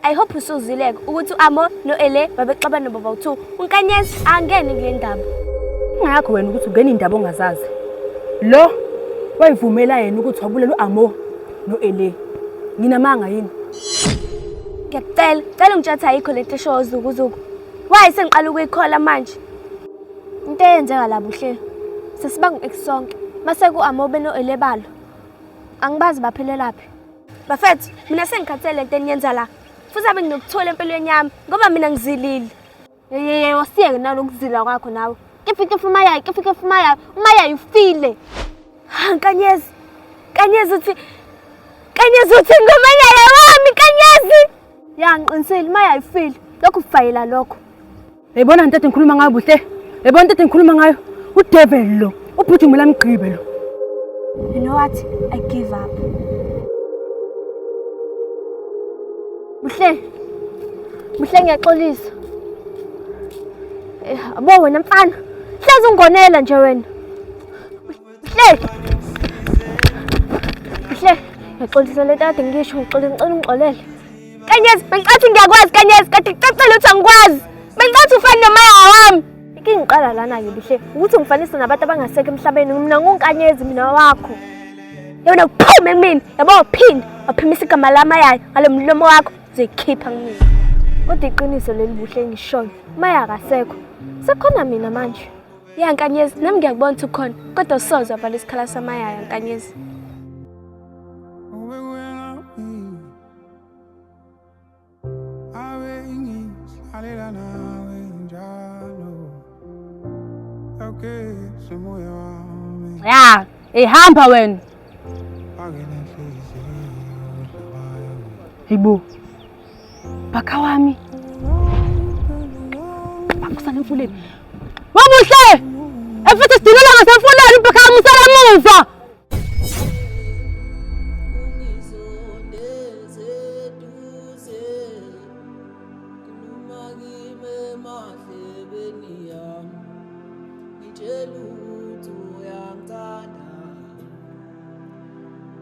I hope usuzwileke ukuthi u-Amo no-Ele babexabana baba u-2. UNkanyezi angene kule ndaba. Ingakho wena ukuthi ungena indaba ongazazi. Lo wayivumela yena ukuthi wabulala u-Amo no-Ele. Nginamanga yini? Ngiyakucela, cela ungitshela ukuthi ayikho lento eshoyo zukuzuku. Why sengiqala ukuyikhola manje? Into eyenzeka la Buhle. Sesibanga u-X sonke. Mase ku-Amo beno-Ele balo. Angibazi baphelelaphi. Bafethu, mina sengikhathele lento eniyenza la. Futhi abe nginokuthola empilweni yami ngoba mina ngizilile. Yeyeye wasiyeke nalokuzila kwakho nawe. Kifi kifi umayayi, kifi kifi umayayi, umayayi ufile. Ha Nkanyezi. Nkanyezi uthi Nkanyezi uthi ngomayaya wami Nkanyezi. Ya ngiqinisile umayayi ufile. Lokhu kufayela lokho. Yayibona into ethi ngikhuluma ngayo Buhle. Yayibona into ethi ngikhuluma ngayo. UDevil lo. Ubhuti kumele amgqibe lo. You know what? I give up. Buhle. Buhle ngiyaxolisa. Eh, abo wena mfana. Hlezi ungonela nje wena. Buhle. Buhle, ngiyaxolisa lento kade ngisho, ngixolisa ngicela ungixolele. Nkanyezi, bengicathi ngiyakwazi Nkanyezi, kade kucacile ukuthi angikwazi. Bengicathi ufana nomaya wami. Inkinga iqala lana-ke Buhle, ukuthi ngifanise nabantu abangasekho emhlabeni, mina nguNkanyezi mina wakho. Yona kuphume kumina, yabo phinda waphimisa igama lamayayo ngalo mlomo wakho uzoyikhipha kumina. Kodwa iqiniso leli Buhle engishoyo, umaya akasekho. Sekukhona mina manje. Ya Nkanyezi, nami ngiyakubona ukuthi ukhona, kodwa soze wavala isikhala samayaya Nkanyezi. Ya, ehamba wena. Hayibo. Bhaka wami. Bakusala emfuleni. Wamuhle! Efuthi sidinela ngasemfuleni ubhaka wami usala muva.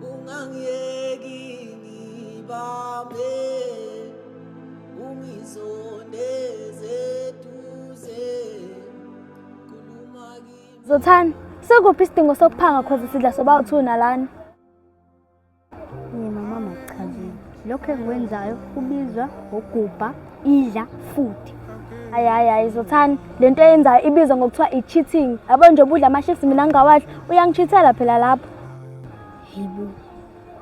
Ungangiyeki ngibambe ungisondeze eduze khuluma kimi. Zothani, sikuphi isidingo sokuphanga cause sidla sobawu-two nalana? Mina mama makuchazile. Lokho engikwenzayo kubizwa ngokugubha idla futhi. Hayi hayi hayi Zothani, le nto eyenzayo ibizwa ngokuthiwa i-cheating. Yabo nje ubudla ama-chips mina ngingawadli, uyangichithela phela lapho. Yibo.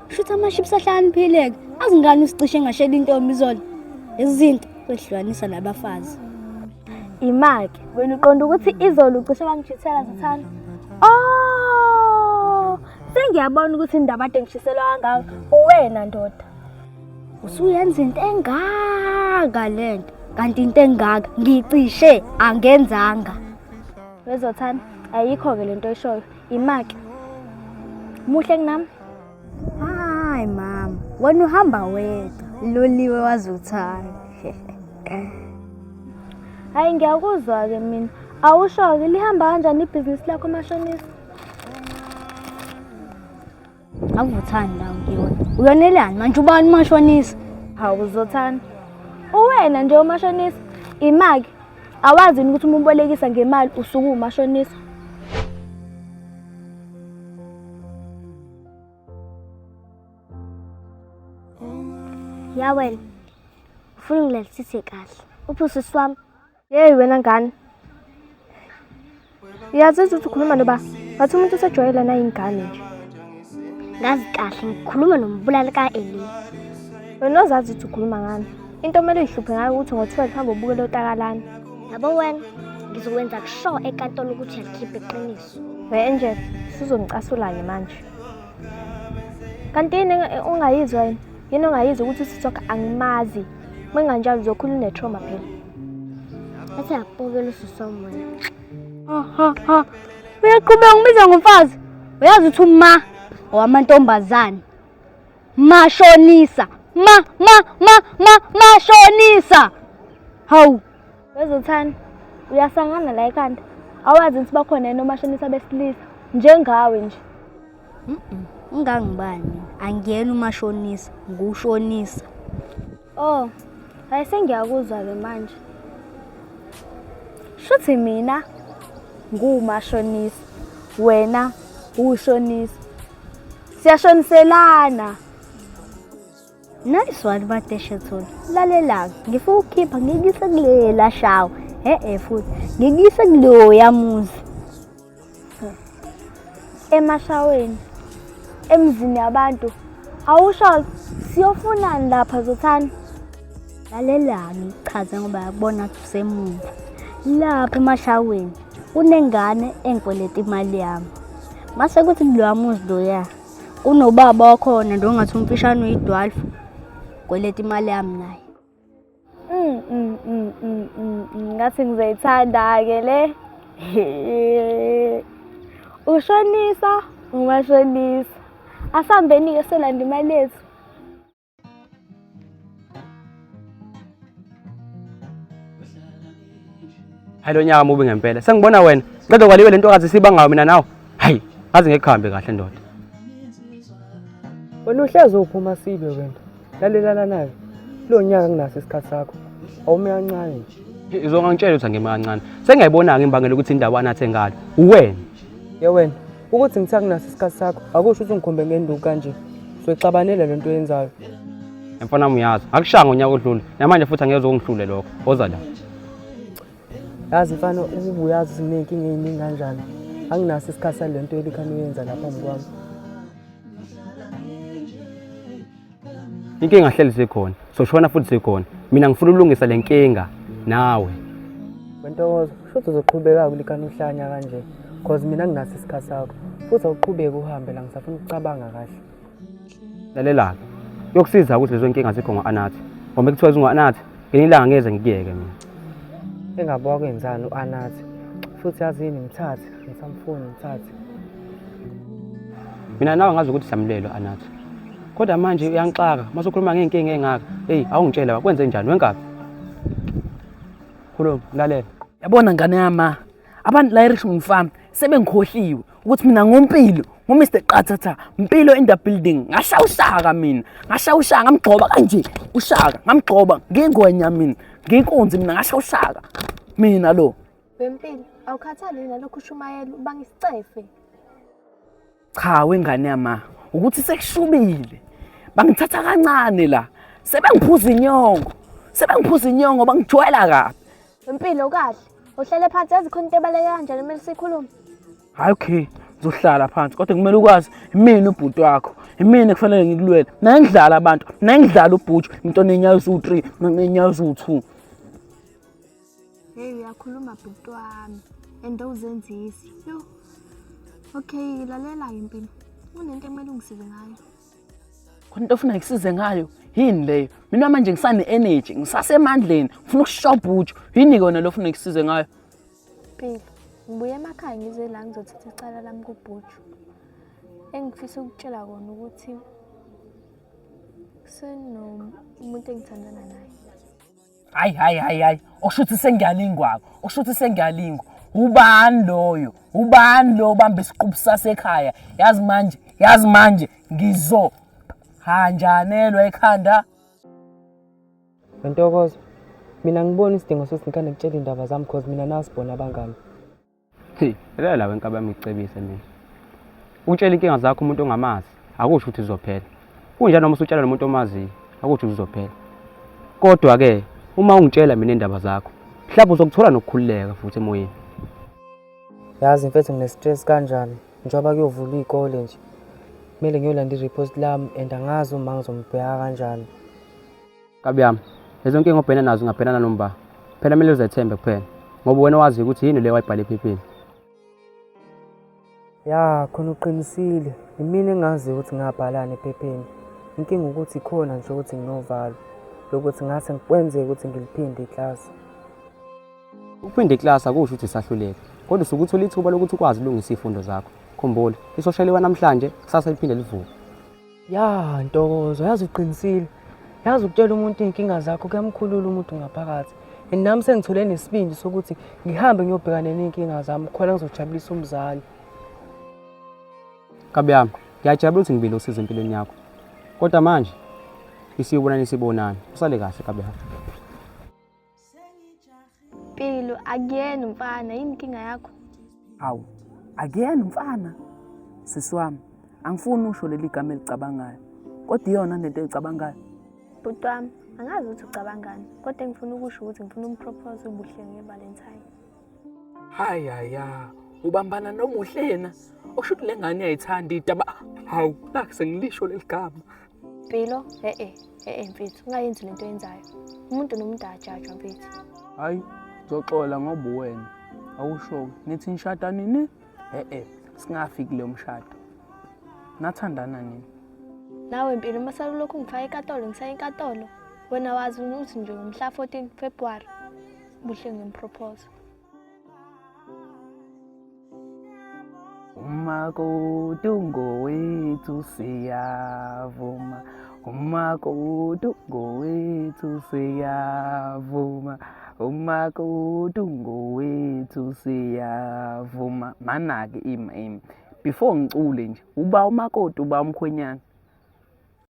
Shuthi ama-chips ahlakaniphile-ke. Azingani usicishe ngashela intombi izolo. Lezi zinto kwehlukanisa nabafazi. Imake, wena uqonda ukuthi izolo ucishe wangichithela Zothani? Oh! Sengiyabona ukuthi indaba ade ngishiselwa kangaka uwena ndoda. Usuyenza into engaka lento. Kanti into engaka ngicishe angenzanga. Wezothanda ayikho-ke lento oyishoyo. Imake. Muhle kunami. Hayi mama, wena uhamba wedwa. Loliwe wazothanda. Hayi ngiyakuzwa-ke mina. Awusho-ke lihamba kanjani ibhizinisi lakho mashonisa? Akuthandi la ngiwona. Uyonelani manje ubani umashonisa? Hawu Zothanda. Uwena nje umashonisa. Imaki. Awazi yini ukuthi uma ubolekisa ngemali usuke uwumashonisa? Ya wena. Ufuna ungilalisise kahle. Uphi usisi wami? Yeyi wena ngane. Uyazizwa ukuthi ukhuluma noba ngathi umuntu usejwayela nayingane nje. Ngazi kahle ngikhuluma nombulali ka-Eliya. Wena ozazi ukuthi ukhuluma ngani. Into omele uyihluphe ngayo ukuthi ngo-12 hamba ubukele otakalani. Yabo wena, ngizokwenza kusho enkantolo ukuthi uyalikhipha iqiniso. We Angel, usuzongicasula-ke manje. Kanti yini ongayizwa yini? Yini ongayizwa ukuthi usisi wakho angimazi. Uma enganjalo uzokhula une-trauma phela. Athi yakupokela usisi wami wena. Ha ha ha. Uyaqhubeka ngibiza ngomfazi. Uyazi ukuthi uma owamantombazane. Mashonisa. Ma ma ma ma mashonisa. Hawu. Wezothanda, uyasangana la ekhanda. Awazi ukuthi bakhona yini omashonisa besilisa njengawe nje. Ungangibani mina. Angiyena umashonisa, ngushonisa. Oh, Hayi sengiyakuzwa-ke manje. Shuthi mina nguwumashonisa, wena uwushonisa. Siyashoniselana. Nice one Madeshethole. Lalela-ke, ngifuna ukukhipha ngikuyise kulela shawa. E-e futhi, ngikuyise kuloya muzi. Emashaweni, emzini yabantu, awusho siyofunani lapha Zothani? Lalela-ke ngichaze ngoba yakubona ukuthi usemuva. Lapha emashaweni kunengane engikweleta imali yami. Mase kuthi kuloya muzi loya kunobaba wakhona ndo ngathi umfishane uyidwalfu kweleta imali yami naye. Ngathi ngizoyithanda-ke le. Ushonisa, umashonisa. Asambeni-ke solanda imali yethu. Hayi lo nyaka mubi ngempela. Sengibona wena. Qeda kwaliwe le ntokazi sibangayo mina nawe. Hayi, ngaze ngekuhambe kahle ndoda. Wena uhlezi uphuma sibe wena. Lalelana nayo. Lo nyaka nginaso isikhathi sakho. Awume kancane nje. Izongangitshela ukuthi angime kancane. Sengiyayibona-ke imbangela ukuthi indawo anathe ngalo. Uwena. Ye wena, ukuthi ngithe anginaso isikhathi sakho, akusho ukuthi ungikhombe ngenduku kanje. Soyixabanela le nto oyenzayo. Mfana wami uyazi, akushaya ngonyaka odlule. Namanje futhi angeke ungihlule lokho. Woza la. Yazi mfana, ukuba uyazi ukuthi nginey'nkinga ey'ningi kanjani. Anginaso isikhathi sale nto elikhane uyenza lapha phambi kwami. Inkinga hleli zikhona. Soshona futhi zikhona. Mina ngifuna ukulungisa le nkinga nawe. Wentokozo, shuthi uzoqhubeka kulikana uhlanya kanje. Cause mina nginaso isikhathi sakho. Futhi awuqhubeke uhambe la ngisafuna ukucabanga kahle. Lalela-ke. Kuyokusiza ukuthi lezo nkinga zikho ngo-Anathi. Ngoba kuthiwa zingo-Anathi, ngelinye ilanga ngeze ngikuyeke mina. Engabe wakwenzani u-Anathi? Futhi yazini mthathe, ngisamfuni mthathe. Mina nawe ngazi ukuthi samlelo Anathi. Kodwa manje uyangixaka, uma usukhuluma ngey'nkinga ey'ngaka. Eyi, awungitshela kwenze njani wenkabi? Khuluma, lalela. Yabona ngane yama, abantu la eRichmond Farm sebengikhohliwe ukuthi mina ngompilo ngoMr Qathatha Mpilo in the building ngashaya ushaka mina ngashaya ushaka ngamgxoba kanje ushaka ngamgxoba ngingwenya mina nginkunzi mina ngashaya ushaka mina lo Wempilo, awukhathali yini nalokhu ushumayela ubanga isicefe? Cha wengane yama ukuthi sekushubile bangithatha kancane la sebengiphuza inyongo sebengiphuza inyongo bangijwayela kabi Wempilo kahle. Uhlale phansi yazi khona into ebaleke kanjani kumele sikhulume. Hayi okay ngizohlala phansi kodwa kumele ukwazi imina ubhuti wakho imina kufanele ngikulwele mina ngidlala abantu mina ngidlala ubhutshu into nenyawo eziwu-3 mina nginenyawo eziwu-2 Hey uyakhuluma bhuti wami and awuzenzisi. Yo. Okay, lalela impilo. Kunento ekumele ungisize ngayo. Khona into ofuna ngikusize ngayo? Yini leyo? Mina manje ngisane energy, ngisasemandleni, ngifuna ukushobha uju. Yini kona lo ofuna ngikusize ngayo? Mpilo, ngibuye emakhaya ngize la ngizothatha icala lami kubhuju. Engifisa ukutshela kona ukuthi senomuntu engithandana naye. Hayi hayi hayi hayi, okusho ukuthi sengiyalingwa-ke, okusho ukuthi sengiyalingwa. Ubani loyo? Ubani lo obamba isiqubu sasekhaya? Yazi manje, yazi manje ngizo hanjanelwa ekhanda. Ntokozo, mina ngibona isidingo sokuthi ngikhane ngitshele iy'ndaba zami cause mina nawe sibona abangani. Hey, lalela la wenkaba yami ngikucebise mina. Ukutshela inkinga zakho umuntu ongamazi akusho ukuthi uzophela. Kunjani noma usutshela nomuntu omaziyo akusho ukuthi uzophela. Kodwa ke uma ungitshela mina indaba zakho, mhlawumbe uzokuthola nokukhululeka futhi emoyeni. Yazi mfethu ngine-stress kanjani njengoba kuyovulwa iy'kole nje. Kumele ngiyolanda i-report lami and angazi uma ngizombheka kanjani. Kabi yami, lezo nkinga obhekana nazo ungabhekana noma phela kumele uzethembe kuphela ngoba wena wazi ukuthi yini le wayibhala ephepheni. Ya khona uqinisile. Imina engaziyo ukuthi ngabhalani ephepheni. Inkinga ukuthi khona nje ukuthi nginovalo lokuthi ngase kwenzeke ukuthi ngiliphinde iklasi. Ukuphinda iklasi akusho ukuthi usahluleka, kodwa usuke uthole ithuba lokuthi ukwazi ukulungisa iy'fundo zakho. Khumbula, isosha liwa namhlanje, kusasa liphinde livuke. Ya Ntokozo, yazi uqinisile. Yazi ukutshela umuntu iy'nkinga zakho kuyamkhulula umuntu ngaphakathi. And nami sengithole nesibindi sokuthi ngihambe ngiyobhekana ney'nkinga zami khona ngizojabulisa umzali. Kabi yami, ngiyajabula ukuthi ngibile usizo empilweni yakho. Kodwa manje isiyobonana isibonana. Usale kahle kabi yami. Akuyena umfana, yini inkinga yakho? Hawu, akuyena umfana. Sisi wami, angifuni usho leli gama elicabangayo. Kodwa iyona lento eyicabangayo. Bhuti wami, angazi ukuthi ucabangani, kodwa engifuna ukusho ukuthi ngifuna umpropose uBuhle ngeValentine. Hayi haya, ubambana nomuhle yena. Okusho ukuthi le ngane iyayithanda idaba. Hawu, nakho sengilisho leli gama. Mpilo, e-e, e-e mfethu, ungayenzi lento oyenzayo. Umuntu nomuntu akajajwa mfethu. Hayi, zoxola ngoba uwena. Awusho, nithi nishada nini? E-e, singafiki kuleyo mshado. Nathandana nini? Nawe Mpilo, uma salulokhu ungifaka enkantolo, ngisaya enkantolo. Wena wazi ukuthi nje ngomhla 14 February Buhle ngimpropose. Umakoti ngowethu siyavuma, umakoti ngowethu siyavuma, umakoti ngowethu siyavuma. Mana-ke ima ima. Before ngicule nje, uba umakoti uba umkhwenyana.